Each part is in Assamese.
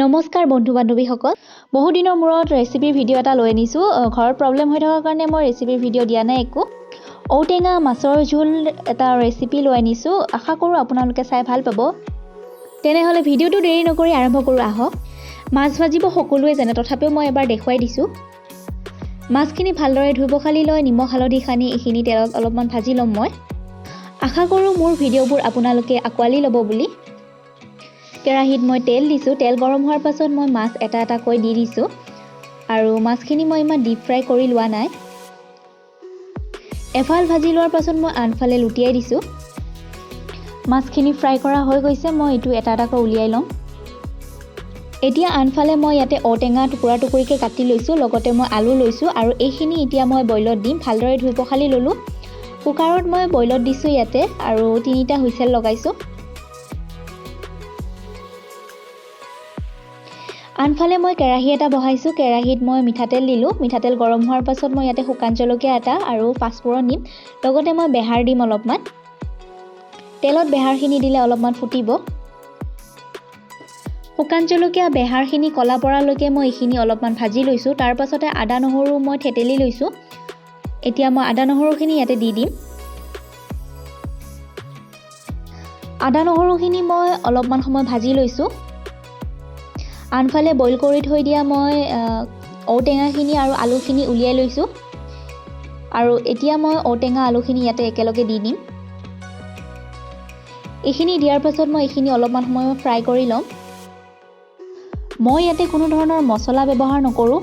নমস্কাৰ বন্ধু বান্ধৱীসকল, বহুদিনৰ মূৰত ৰেচিপিৰ ভিডিঅ' এটা লৈ আনিছোঁ। ঘৰত প্ৰব্লেম হৈ থকাৰ কাৰণে মই ৰেচিপিৰ ভিডিঅ' দিয়া নাই একো। ঔটেঙা মাছৰ জোল এটা ৰেচিপি লৈ আনিছোঁ, আশা কৰোঁ আপোনালোকে চাই ভাল পাব। তেনেহ'লে ভিডিঅ'টো দেৰি নকৰি আৰম্ভ কৰোঁ আহক। মাছ ভাজিব সকলোৱে জানে, তথাপিও মই এবাৰ দেখুৱাই দিছোঁ। মাছখিনি ভালদৰে ধুই পখালি লৈ নিমখ হালধি সানি এইখিনি তেলত অলপমান ভাজি ল'ম মই। আশা কৰোঁ মোৰ ভিডিঅ'বোৰ আপোনালোকে আঁকোৱালি ল'ব বুলি। কেৰাহীত মই তেল দিছোঁ। তেল গৰম হোৱাৰ পাছত মই মাছ এটা এটাকৈ দি দিছোঁ আৰু মাছখিনি মই ইমান ডিপ ফ্ৰাই কৰি লোৱা নাই। এফাল ভাজি লোৱাৰ পাছত মই আনফালে লুটিয়াই দিছোঁ। মাছখিনি ফ্ৰাই কৰা হৈ গৈছে, মই এইটো এটা এটাকৈ উলিয়াই ল'ম। এতিয়া আনফালে মই ইয়াতে ঔটেঙা টুকুৰা টুকুৰিকৈ কাটি লৈছোঁ, লগতে মই আলু লৈছোঁ আৰু এইখিনি এতিয়া মই বইলত দিম। ভালদৰে ধুই পখালি ল'লোঁ। কুকাৰত মই বইলত দিছোঁ ইয়াতে আৰু 3টা হুইচেল লগাইছোঁ। আনফালে মই কেৰাহী এটা বহাইছোঁ। কেৰাহীত মই মিঠাতেল দিলোঁ। মিঠাতেল গৰম হোৱাৰ পাছত মই ইয়াতে শুকান জলকীয়া এটা আৰু পাঁচফোৰণ দিম, লগতে মই বেহাৰ দিম অলপমান। তেলত বেহাৰখিনি দিলে অলপমান ফুটিব। শুকান জলকীয়া বেহাৰখিনি ক'লা পৰালৈকে মই এইখিনি অলপমান ভাজি লৈছোঁ। তাৰ পাছতে আদা নহৰু মই থেতেলি লৈছোঁ। এতিয়া মই আদা নহৰুখিনি ইয়াতে দি দিম। আদা নহৰুখিনি মই অলপমান সময় ভাজি লৈছোঁ। আনফালে বইল কৰি থৈ দিয়া মই ঔটেঙাখিনি আৰু আলুখিনি উলিয়াই লৈছোঁ আৰু এতিয়া মই ঔটেঙা আলুখিনি ইয়াতে একেলগে দি দিম। এইখিনি দিয়াৰ পাছত মই এইখিনি অলপমান সময় ফ্ৰাই কৰি ল'ম। মই ইয়াতে কোনো ধৰণৰ মছলা ব্যৱহাৰ নকৰোঁ,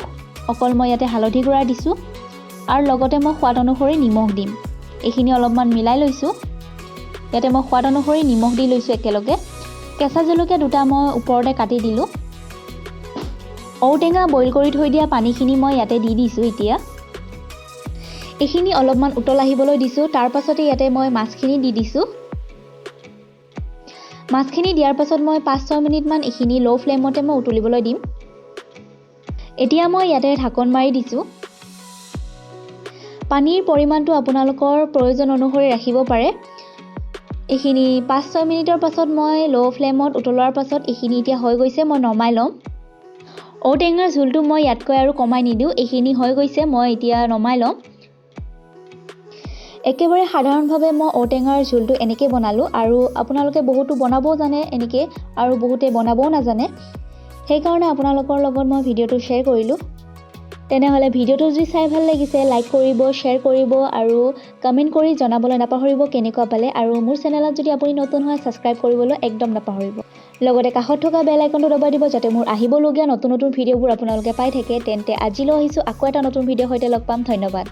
অকল মই ইয়াতে হালধি গুড়া দিছোঁ আৰু লগতে মই সোৱাদ অনুসৰি নিমখ দিম। এইখিনি অলপমান মিলাই লৈছোঁ। ইয়াতে মই সোৱাদ অনুসৰি নিমখ দি লৈছোঁ একেলগে। কেঁচা জলকীয়া দুটা মই ওপৰতে কাটি দিলোঁ। ঔটেঙা বইল কৰি থৈ দিয়া পানীখিনি মই ইয়াতে দি দিছোঁ। এতিয়া এইখিনি অলপমান উতল আহিবলৈ দিছোঁ। তাৰ পাছতে ইয়াতে মই মাছখিনি দি দিছোঁ। মাছখিনি দিয়াৰ পাছত মই 5-6 মিনিটমান এইখিনি ল' ফ্লেমতে মই উতলিবলৈ দিম। এতিয়া মই ইয়াতে ঢাকন মাৰি দিছোঁ। পানীৰ পৰিমাণটো আপোনালোকৰ প্ৰয়োজন অনুসৰি ৰাখিব পাৰে। এইখিনি 5-6 মিনিটৰ পাছত মই ল' ফ্লেমত উতলোৱাৰ পাছত এইখিনি এতিয়া হৈ গৈছে, মই নমাই ল'ম। ঔটেঙাৰ জোলটো মই ইয়াতকৈ আৰু কমাই নিদিওঁ, এইখিনি হৈ গৈছে, মই এতিয়া নমাই ল'ম। একেবাৰে সাধাৰণভাৱে মই ঔটেঙাৰ জোলটো এনেকৈ বনালোঁ আৰু আপোনালোকে বহুতো বনাবও জানে এনেকৈ আৰু বহুতে বনাবও নাজানে, সেইকাৰণে আপোনালোকৰ লগত মই ভিডিঅ'টো শ্বেয়াৰ কৰিলোঁ। তেনেহ'লে ভিডিঅ'টো যদি চাই ভাল লাগিছে লাইক কৰিব, শ্বেয়াৰ কৰিব আৰু কমেণ্ট কৰি জনাবলৈ নাপাহৰিব কেনেকুৱা পালে। আৰু মোৰ চেনেলত যদি আপুনি নতুন হয় ছাবস্ক্ৰাইব কৰিবলৈ একদম নাপাহৰিব। লগতে কাষত থকা বেল আইকনটো দবাই দিব যাতে মোৰ আহিবলগীয়া নতুন নতুন ভিডিঅ'বোৰ আপোনালোকে পাই থাকে। তেন্তে আজিলৈ আহিছোঁ, আকৌ এটা নতুন ভিডিঅ'ৰ সৈতে লগ পাম। ধন্যবাদ।